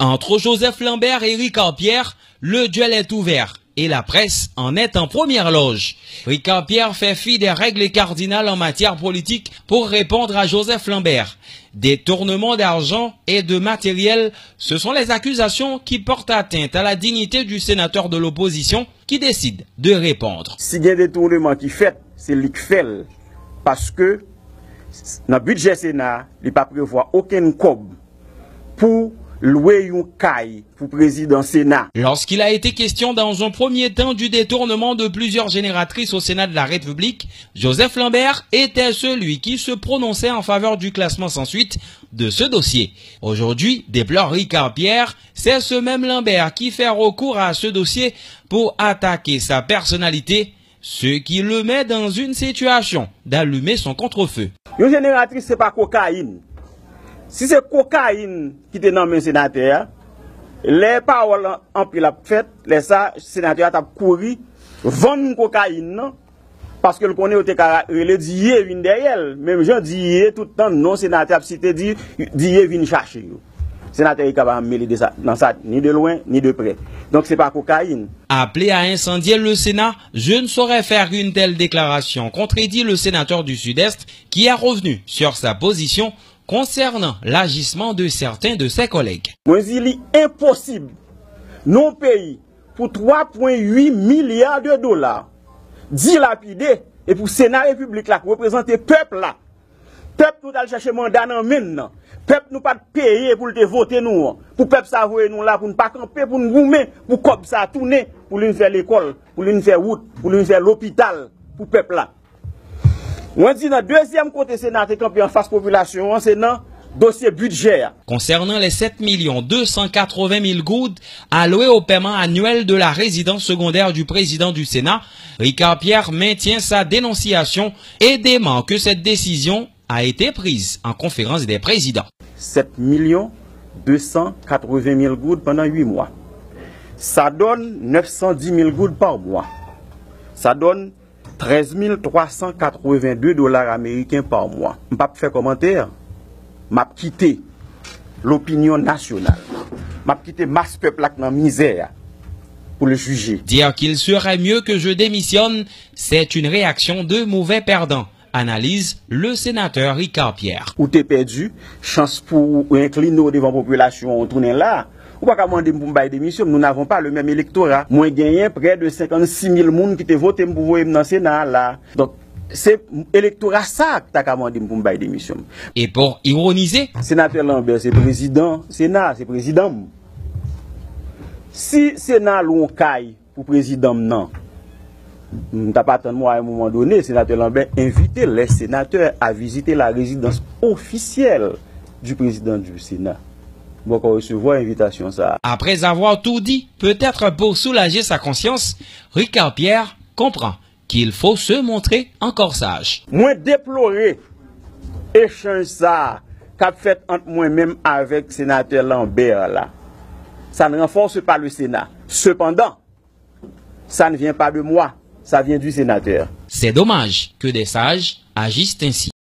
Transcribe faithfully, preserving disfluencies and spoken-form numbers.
Entre Joseph Lambert et Ricard Pierre, le duel est ouvert et la presse en est en première loge. Ricard Pierre fait fi des règles cardinales en matière politique pour répondre à Joseph Lambert. Détournement d'argent et de matériel, ce sont les accusations qui portent atteinte à la dignité du sénateur de l'opposition qui décide de répondre. Si gen detournement ki fèt, se li k fè l. Paske nan bidjè Sena a, li pa prevwa okenn kòb pou lwe yon kay pou prezidan Sena. Lorsqu'il a été question dans un premier temps du détournement de plusieurs génératrices au Sénat de la République, Joseph Lambert était celui qui se prononçait en faveur du classement sans suite de ce dossier. Aujourd'hui, déplore Ricard Pierre, c'est ce même Lambert qui fait recours à ce dossier pour attaquer sa personnalité, ce qui le met dans une situation d'allumer son contre-feu. Yon jeneratris se pa kokayin. Si se kokayin ki te nan men senatè a, lè pawòl an- anpil ap fèt, lè sa senatè a t ap kouri vann kokayin nan, paske l konnen yo te ka rele Diye vin dèyè l. Menm jan Diye, tout tan non senatè ap site, di Diye vin chache yo. Senatè Ricard pa janm mele de sa, nan sa, ni de lwen, ni de prè. Donk, se pa kokayin. Appelé à incendier le Sénat, je ne saurais faire une telle déclaration, contredit le sénateur du Sud-Est qui est revenu sur sa position concernant l'agissement de certains de ses collègues. Mwen di li enposib. Nan yon peyi pou twa pwen uit milya de dola dilapide, e pou Sena Repiblik la k reprezante pèp la, pèp nou t al chèche manda nan men n nan, pèp nou pa t peye pou l te vote nou an, pou pèp sa voye nou la pou n pa kanpe, pou n goumen, pou kòb sa tounen, pou l vin fè lekòl, pou l vin fè wout, pou l vin fè lopital pou pèp la. Mwen di nan dezyèm kote Sena te kanpe anfas popilasyon an, se nan dosye bidjè a. Concernant les sept millions deux cent quatre-vingt mille gourdes allouées au paiement annuel de la résidence secondaire du président du Sénat, Ricard Pierre maintient sa dénonciation et dément que cette décision a été prise en conférence des présidents. Sèt milyon de san katreven mil goud pandan uit mwa. Sa donn nèf san di mil goud pa mwa. Sa donn trèz mil twa san katreven de dola ameriken pa mwa. M p ap fè kòmantè. M ap kite lopinyon nasyonal. M ap kite mas pèp la k nan mizè a pou l jije. Dire qu'il serait mieux que je démissionne, c'est une réaction de mauvais perdant, analyse le sénateur Ricard Pierre. Ou te pèdi chans pou w enkline w devan popilasyon an, ou tounen la. Ou pa ka mande m pou m bay demisyon m, nous n'avons pas le même électorat. Mwen genyen près de cinquante-six mille moun ki te vote m pou voye m nan Sena a la. Donk, se elektora sa a ki ta ka mande m pou m bay demisyon m. Et pour ironiser, Senatè Lambert se prezidan Sena, se prezidan m. Si Sena lwe yon kay pou prezidan m nan, m t ap atann mwen, à un moment donné, Sénateur Lambert invite les sénateurs à visiter la résidence officielle du président du Sénat. M poko resevwa envitasyon sa a. Après avoir tout dit, peut-être pour soulager sa conscience, Ricard Pierre comprend qu'il faut se montrer encore sage. Mwen deplore echanj sa a k ap fèt ant mwen menm avèk Senatè Lambert la. Ça ne renforce pas le Sénat. Cependant, ça ne vient pas de moi, ça vient du sénateur. C'est dommage que des sages agissent ainsi.